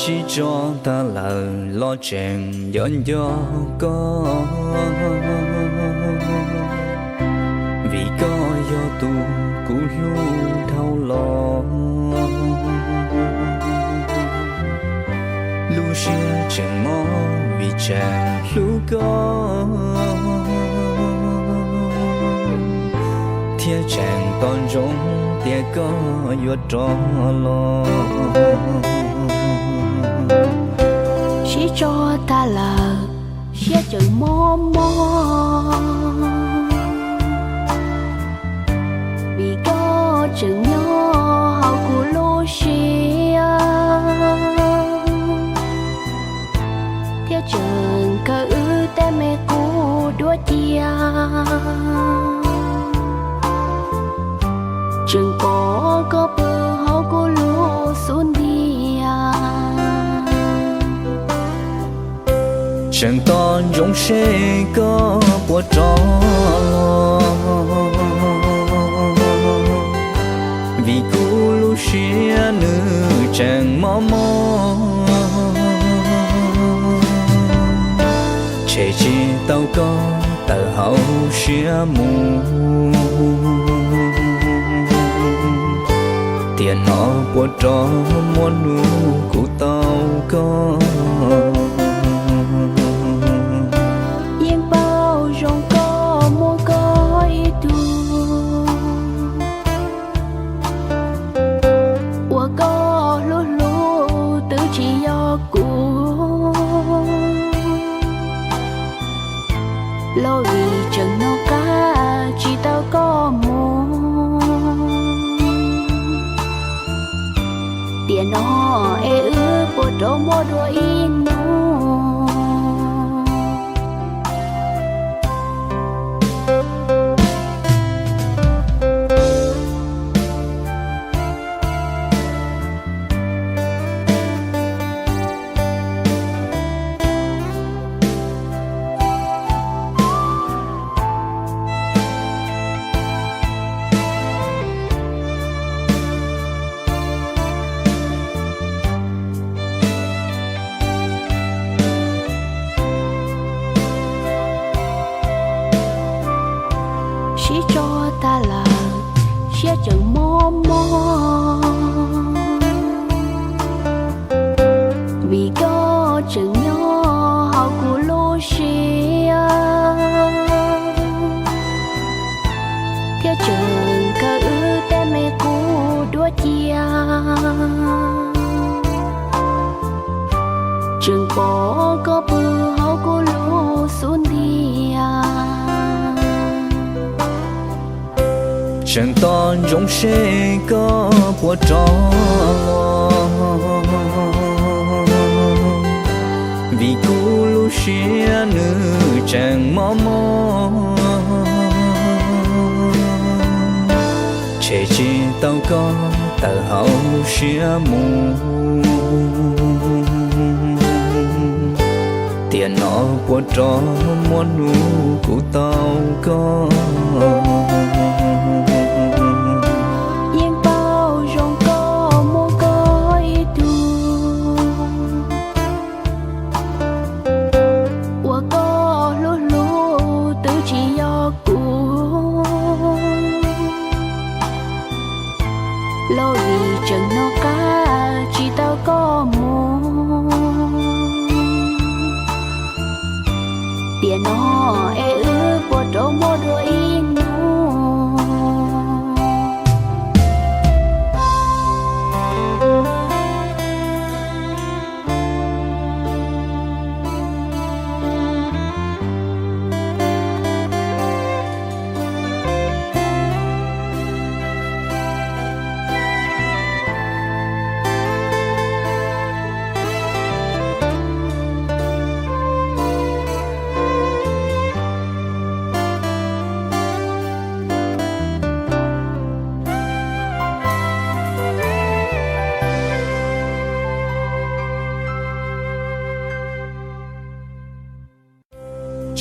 Sib tso tag lawm los tseem nco nco koj, vim koj yog tus kuv hlub dhau los. Lub siab tseem mob vim tseem hlub koj, thiab tseem tos ntsoov tias koj yuav rov los. Sib tso tag lawm, siab tseem mob mob, vim koj tseem nyob hauv kuv lub siab, thiab tseem khaws wb tej me qub duab cia, tseem pom koj pw hauv kuv lub xub ntiag, tseem tos ntsoov seb koj puas rov los, vim kuv lub siab nws tseem mob mob, tshem tsis tau koj tawm hauv siab mus. Tiam no puas rov muaj hnub kuv tau koj? Yeej paub zoo koj muaj koj ib tug, uas koj hlub hlub twb tsis yog kuv, los vim tseem nco qab tsis tau koj mus. Tiam no es wb puas rov muaj dua ib hnub? Sib tso tag lawm, siab tseem mob mob, vim koj tseem nyob hauv kuv lub siab, thiab tseem khaws wb tej me qub duab cia, tseem pom koj pw hauv kuv lub xub ntiag, tseem tos ntsoov seb koj puas rov los, vim kuv lub siab nws tseem mob mob, tshem tsis tau koj tawm hauv siab mus. Tiam no puas rov muaj hnub kuv tau koj? Yeej paub zoo koj muaj koj ib tug, uas koj hlub hlub twb tsis yog kuv, los vim tseem nco qab tsis tau koj mus. Tiam no es wb puas rov muaj dua ib hnub?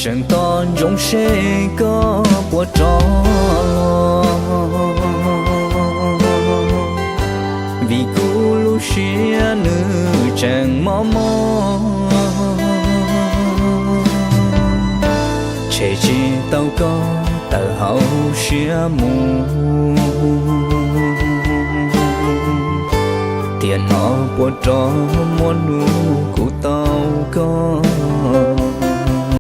Tseem tos ntsoov seb koj puas rov los, vim kuv lub siab nws tseem Mob, tshem tsis tau koj tawm hauv siab mus, tiam no puas rov muaj hnub kuv